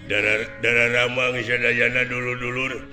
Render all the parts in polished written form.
Darah ramang sadayana dulur-dulur.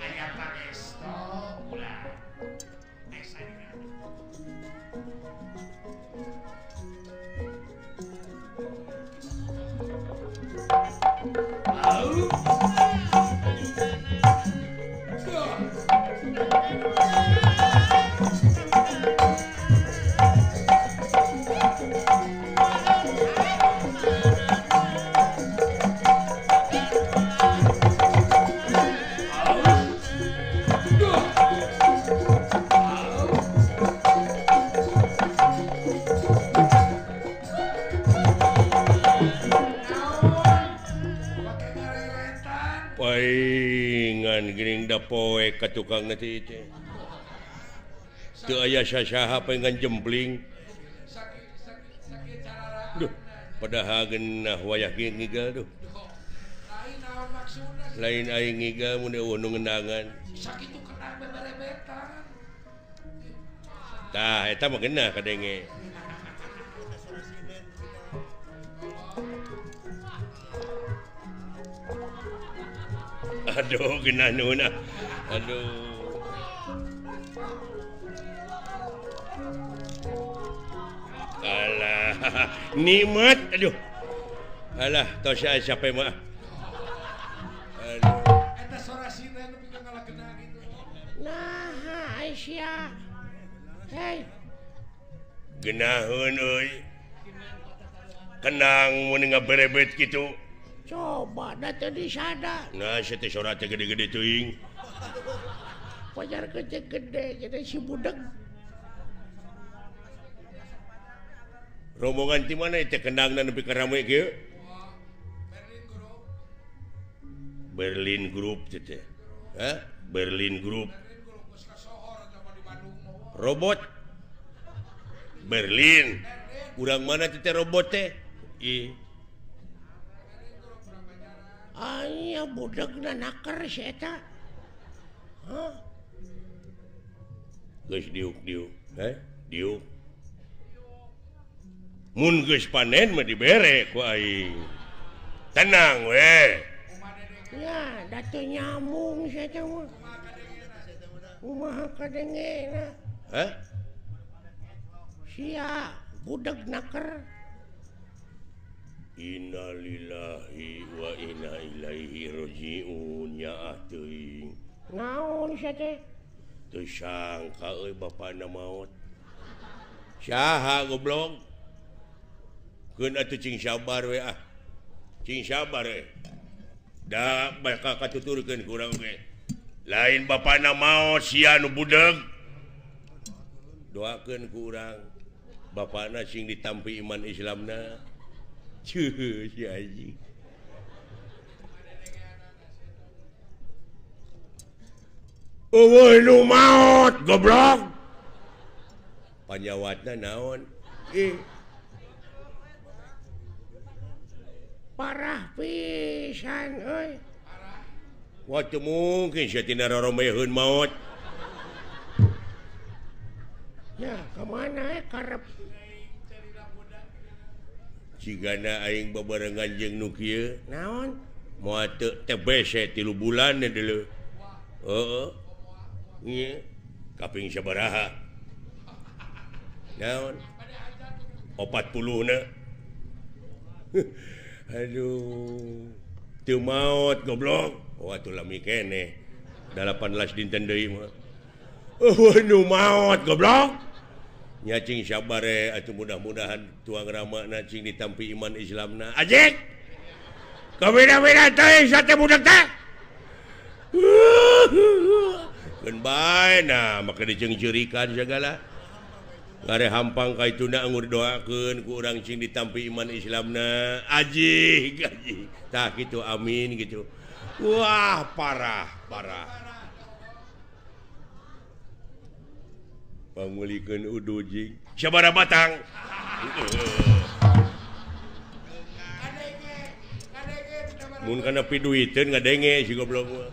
Paingan geuning da poe ka tukang teh teh. Teu aya sasaha paingan jempling. Duh, padahal geunah wayah ge ngigal duh. Lain aing ngigal mun eueuh nu ngendangan. Sakitu kenang beberebetan. Tah eta mah geunah kadenge. Aduh geunah nuhun ah. Aduh. Alah, nikmat aduh. Alah, tos aya sape mah. Aduh. Eta sora sinden nepi ka ngalageuna kitu. Nah, Aisyah. Hei. Geunaheun euy. Kenang mun ngaberebet kitu. Coba da teu disada. Nah, sia teh sora teh gede-gede teuing. Pajar gede-gede jadi si budeg. Rombongan ti mana teh kendangna nepi ka rame kieu? Berlin Group teh teh. Hah? Berlin Group. Robot Berlin. Urang mana teh robot teh? Ih. Aya budegna naker si eta. Hah? Geus diuk-diuk, heh? Diuk. Mun geus panen mah dibere ku aing. Tenang we. Ya, da teu nyambung si eta mah. Kumaha kadengena? Hah? Sia budeg naker. Innalillahi wa inna ilaihi rajiun ya teuing. Naon sia teh? Teu sangka euy bapana maot. Saha goblok? Keun atuh cing sabar we ah. Cing sabar we. Da bakal katuturkeun ku urang ge. Lain bapana maot sia nu budeg. Doakeun ku urang bapana sing ditampi iman Islamna. Cuh, si anjing. Eueuh nu maot goblok. Panyawatna naon? Ih. Parah pisan euy. Wah teu mungkin sia tina roromeheun maot. Ya, ka mana karep? Cigana aing babarengan jeung nu kieu. Naon? Moal teu TBC 3 bulan deuleu. Heeh. Ieu kaping sabaraha? Naon? 40 na. Aduh. Teu maot goblok. Oh atuh lami keneh. 18 dinten deui mah. Eueuh nu maot goblok. Nya cing sabare atuh mudah-mudahan tuang ramana cing ditampi iman Islamna. Ajik. Kabeda-beda teh sate budak teh. Keun bae nah make diceungceurikan sagala. Ngare hampang ka ituna anggur doakeun ku urang cing ditampi iman Islamna. Ajik, ajik. Tah kitu amin gitu. Wah, parah, parah. Pangulikeun udu jing sabaraha batang. Mun kana piduiteun ngadenge si goblok mah.